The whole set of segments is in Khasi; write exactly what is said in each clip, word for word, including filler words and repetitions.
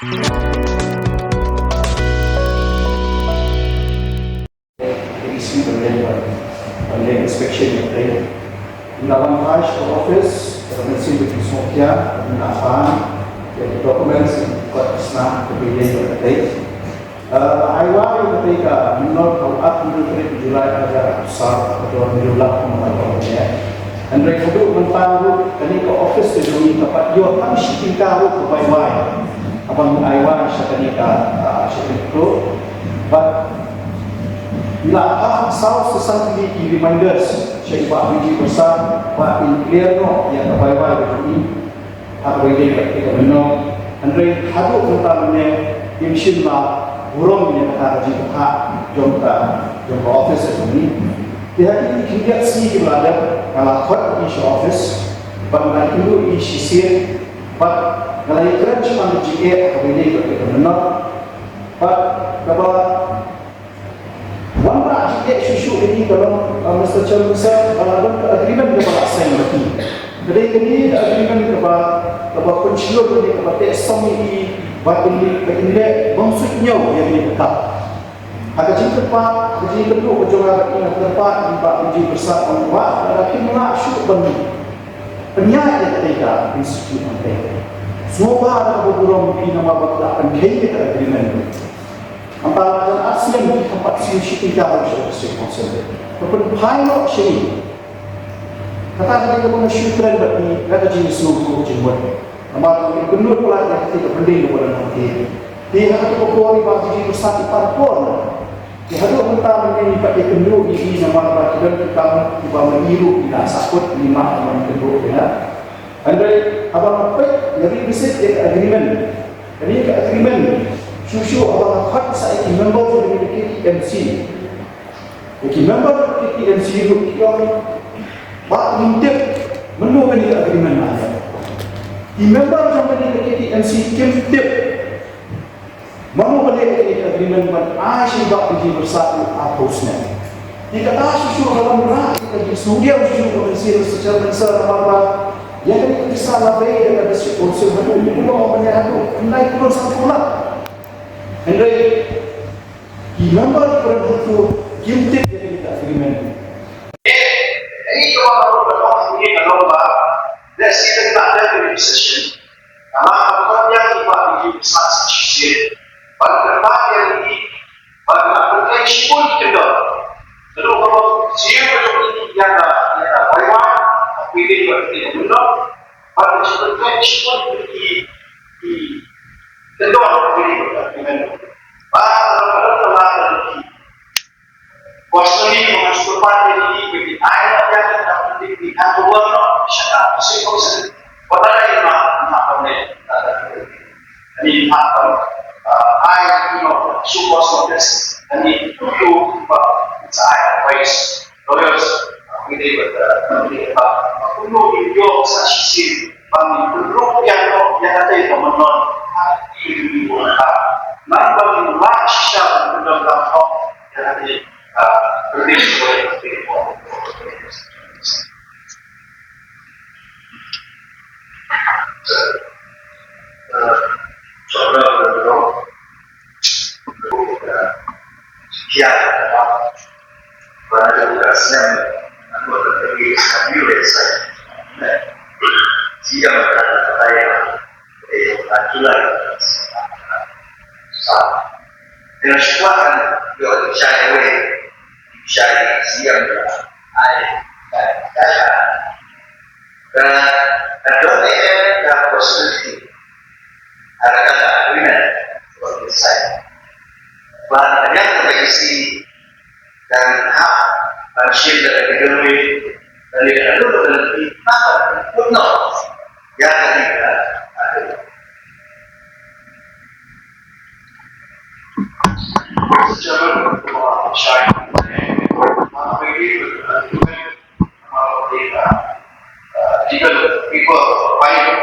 Issue ban leh, ban leh inspection ïa ka. Nga wan phai sha office, ka mynsiem ka jingsngewkhia, nga pan ïa ki documents, ka snam ka bill ïa ka. Ai wai ïa ka mynno ka ar hynriew tarik July ar hajar arphew saw, ka don hynriew lak kumba nga ong ïa. Hynrei haduh mynta ruh kane ka office ka jong ngi ka pat ïoh tang shi tyngka ruh ka bai wai. Haba ngi ai wai sha kane ka, ah, sha kane ka, bad ngi la phah saw sa san tylli ki reminders sha i Bah Bijou Pyrsad ba in clear noh ïa ka bai wai ka jong ngi. Ha kaba ïadei bad ka mynno, hynrei haduh mynta mynne ngim shym la burom ïa kata ka jingpynthah jong ka, jong ka office jong ngi. Te ha kine ki khyndiat sngi kiba la dep nga la khot ïa i sha office bad nga la ïakynduh ïa i shisien bad nga la ïakren shaphang ka jingeh ha kaba ïadei bad ka mynno. Bad kaba wanrah jingeh shuh shuh ïa ngi ka long, uh, Mister Chairman Sir, ba la don ka agreement kaba la sign bad ki. Ka dei kane ka agreement kaba, kaba pynshlur kane kaba teh song ïa ki ba kin, ba kin leh bym suidñiew ïa kane ka kam. Ha ka jingkyrpad, ha ka jingkynduh ka jong nga bad ki, nga kyrpad ïa i Bah Bijou Pyrsad, ong Bah, lada phim lah shuh ban pynïaid ïa kane ka institute hangtei, sngewbha da kaba burom ïa phi namar ba phi la pynkheiñ ïa ka agreement. Mynta la jan ar snem ki khlem pat siew shi tyngka ruh sha ka District Council. Ka pynphai noh sha ngi. Kata ka dei kaba nga shu kren bad ngi, kata ka jingsngew ka jingmut. Namar ngi kynnoh palat ïa kata ka pending kaba don hangtei. Te ha kata ka por i Bah Bijou Pyrsad i pan por. Te haduh mynta mynne ngi pat ïakynduh ïa i namar ba ki don ki kam kiba ma i ruh i la sahkut, i ma ka man kynduh ïa. Hynrei haba nga peit, nga revisit ïa ka agreement. Kane ka agreement, shuh shuh haba nga khot sa ïa ki member jong kane ka K T M C. Ïa ki member jong ka K T M C ruh ki ong ba ngim tip mynno kane ka agreement ba leh. Ki member jong kane ka K T M C kim tip mano ba leh kane ka agreement ban ai sha i Bah Bijou Pyrsad ruh arphew snem. Te kata shuh shuh ka wan rah ïa ka jingsngewdiaw shuh shuh ka mynsiem, Mister Chairman Sir, namar ba ïa kane ka pisa la pei da ka District Council haduh kumno ban ïa haduh khyndai klur sanphew lak. Hynrei ki member kiba don hato kim tip ïa kane ka agreement. Eh, ïa kaba nga ruh ban ong hangne ka long ba lehse dang lah dep ka negotiation. Namar ba ka khot ïa i Bah Bijou Pyrsad sa shisien ban kyrpad ïa i, ban kyrpad ïa i shibun ki kyndon. Ka long kaba shisien ka long ïa ka, ïa ka bai wai, ka pynlong ba ka pynlong. Ban kyrpad ïa i shibun ki, ki kyndon, ki kyndon. Ba ka long ka long ka long ki Personally, nga sngewbha ïa ki, ki ai noh ïa ki, ki handover noh sha ka District Council. Wat la ka ïa ma, ma ka ne, ka ne, ka ne, ma ka, ah, ai, you know, show cause notice. Ka ne, tu, tu, ba, sa ai advice, lawyers, ah, ki dei ba, ah, ki dei ba, ah, kumno ki ïoh sa shisien, ba ngi pynrung ïa noh ïa kata ka mynnor, ah, ki dei ba, ah, nang ba ngi la shisha ba ngi pynrung ïa noh. Dengan syukur kan, dia orang percaya weh, percaya siang dia, ai, percaya, percaya. Dan, dan don't take any possibility. Ada kata agreement, buat selesai. Bahan yang terdeteksi dan hak manusia dan negeri dan dia lalu berhenti maka pun no yang tadi ada. Mr. Chairman, uh, Shai, uh, we give, uh, uh, legal people, uh, file,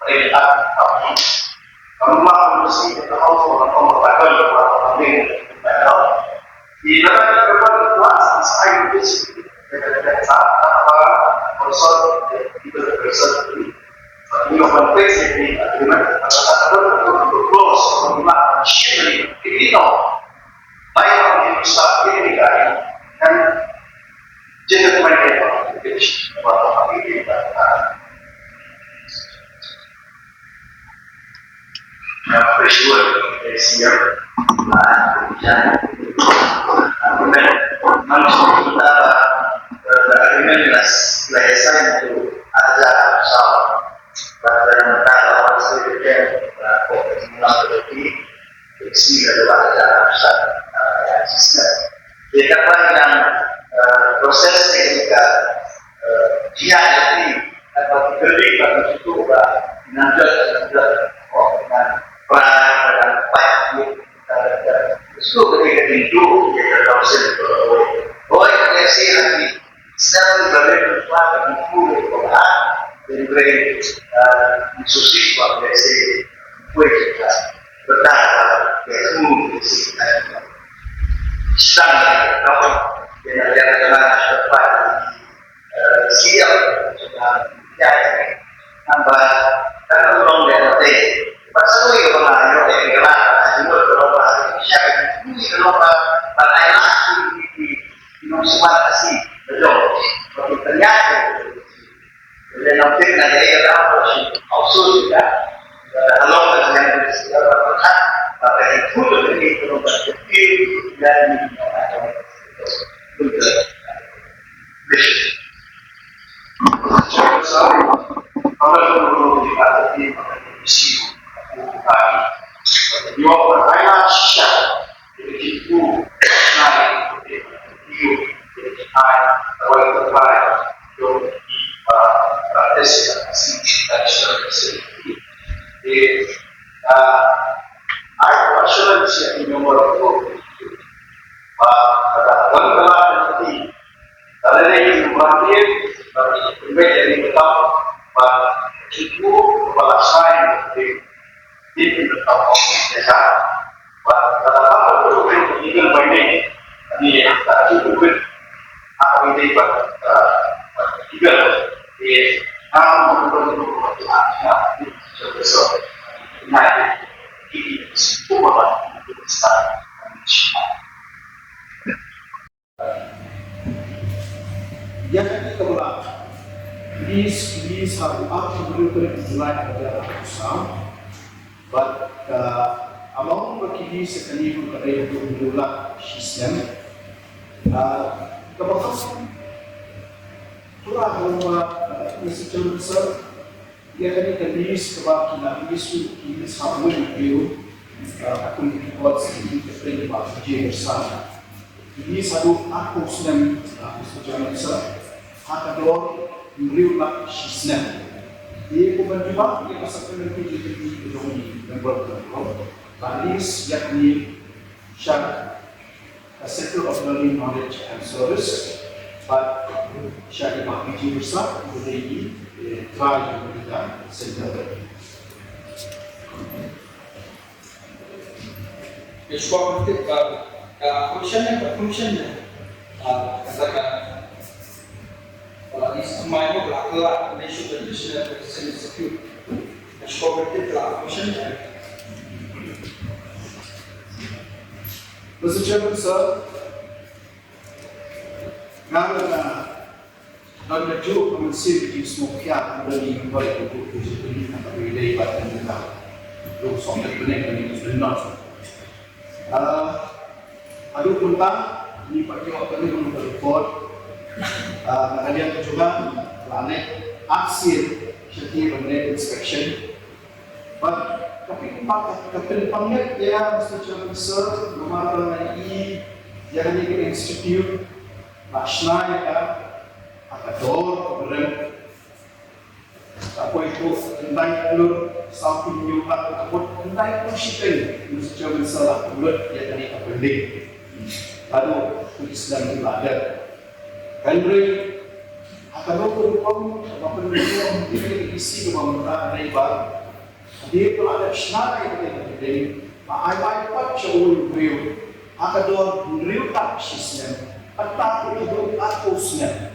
uh, uh, uh, Ino, bai ong ïa u stad ïa ka ri kan jingkyrmen ïa ka ri. Proses teknika, eh, jia ati, atau diberi pada situ ba nanjot nanjot, oh, dengan perang, dengan fight, gitu. Suka ketika itu kita tahu sendiri bahwa, oh, oh, ya sih, nanti setiap balik bersuara dan pulih berdoa, dan beri, eh, Yesus Kristus, ya sih, kue kita berdoa, ya semua, ya sih, kita sedang, apa, yang ada dalam tempat, eh, siap, sedang, ya, nambah, kan orang dia nanti, pasal itu, apa, yang gelap, jumpa orang, siap, ini orang, pada yang lagi, Nong semat asi, belum. Bagi ternyata, bila nong fitnah, jadi kata apa sih? Maksud juga, kalau yang bersedia berkat, maka itu lebih berubah kecil dari Ïa kane ka ba la release, release ha u arphew hynriew tarik u July arhajar arphew saw. Bad ka amount ba ki release ïa kane ka dei haduh hynriew lak shisnem. Ah, kaba kham pura ha u ba, ah, Mister Chairman Sir, ïa kane ka list kaba ki la issue, ki list ha uwei u briew, ah, ha kum ki records ki la pynbna da u Vijay Birsar. Ki list haduh arphew snem, ah, Mister Chairman Sir, ha ka dor hynriew lak shisnem. Te kumba ngi ïohi ïa ka supplementary budget ka jong i member ka jong i, la list ïa kane sha ka Centre of Learning, Knowledge and Service, bad sha i Bah Vijay Birsar, uba dei i, eh, trai jong kane ka center. Ka shuwa ka tip ka, ka function ne, ka function ne, ah, kata ka, ah, is my work la ka la, ne shu ka traditional Christian Institute. Ka shuwa ka tip ka function ne. Mister Chairman, sir, nga, nga, Don ka juh ka mynsiem ka jingsngewkhia ka don i member ka buh ka jingkylli na ka Relay bad ka Nongkha. Ruh song ka kyneng ka ni ka sdang. Ah, haduh mynta ngi pat ïoh kane ka report. Ah, na ka liang ka jong nga la leh arsien sha ki ban leh inspection. Bad ka pynpang, ka pynpang ïa, Mister Chairman Sir, namar ba nga i ïa kane ka institute la shna ïa ka ha ka dor kaba rem. Ka poi haduh khyndai klur sawphew hynñiew lak, ka mut khyndai klur shiteng, Mister Chairman Sir, la pynlut ïa kane ka building. Haduh phi sdang ïa ka. Hynrei ha kano ka rukom kaba pynlut ïa ka E C kaba mynta, hynrei ba hadien ba la dep shna ïa kane ka building, la ai bai pat sha uwei u briew ha ka dor hynriew lak shisnem, haduh arphew snem.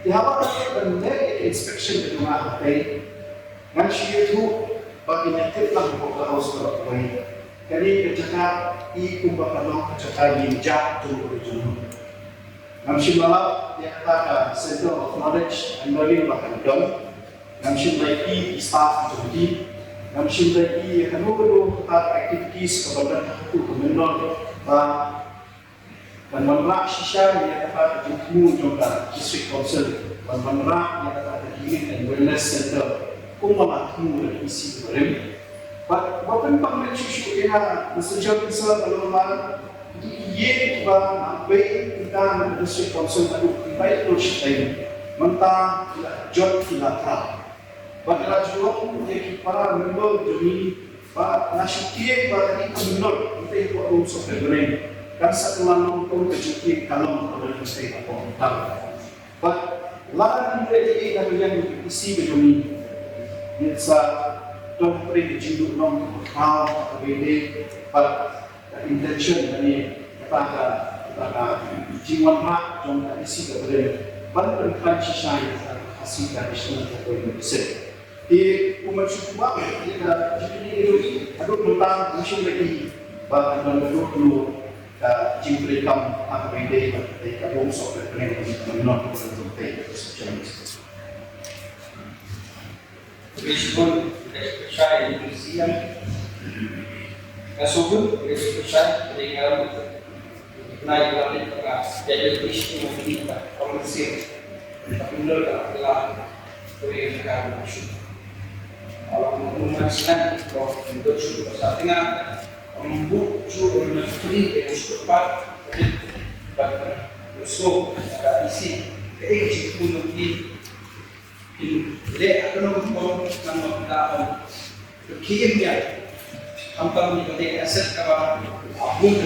Te haba nga dep ban leh ïa ka inspection ka jong nga hatei, ngan shu ïathuh ba kin ïatip lang hapoh ka House ka la poi. Kane ka jaka i kumba ka long ka jaka ïing jah jong u jong u. Ngam shym la lap ïa kata ka Center of Knowledge and Learning ba kan don. Ngam shym la i ki staff jong ki. Ngam shym la i ïa kano kano kata ka activities kaba don ha kato ka mynnor ba ban wanrah shisha ïa kata ka jingthmu jong ka District Council ban wanrah ïa kata ka Healing and Wellness Center kumba la thmu da ka E C barim. Bad ba pynpaw mynsiem shuh ïa nga, Mister Chairman Sir, ka long ba ki ïing kiba na bei kita na District Council haduh ki bai klur shatei mynta ki la jot ki la tap. Bad la jong ïa ki para member jong ngi ba nga shu tieng ba kane ka mynnor, ym dei ka Rooms of Reverend, kan sa kylla long kum ka jingtieng kalon ka dei ka sei ka pom tam. Bad lada ngim leh ei ei na ka liang ka E C ka jong ngi, ngin sa don hapdeng ka jingduh nong kaba khraw kaba ïadei bad ka intention kane, kata ka, kata ka jingwanrah jong ka E C ka barim ban pynkhlaiñ shisha ïa ka Khasi Traditional Capoeira Festival. Te kumba shu kwah ïa ka jingkylli ïa u, haduh mynta ngim shym la i ba kan don haduh ka jingpynkam ha kaba ïadei bad ka Rooms of Reverend, ka mynnor kaba don tei. Khublei shibun, khublei shibun, ka subun, khublei shibun, khublei shibun. Nai la ni ka ya de ni shi mo ni ka ko ni si. Ka pun ka la ko ye ka shu. Ala mo mo man san ko ni do shu ko sa tinga. Ambu shu ko na free ke shu pa. Ba so ka isi ke e chi pun ni. Kin leh ha ka nongkyndong nangno ka ong. Ki im ïa. Khamtam ïa kata ka asset kaba a bun.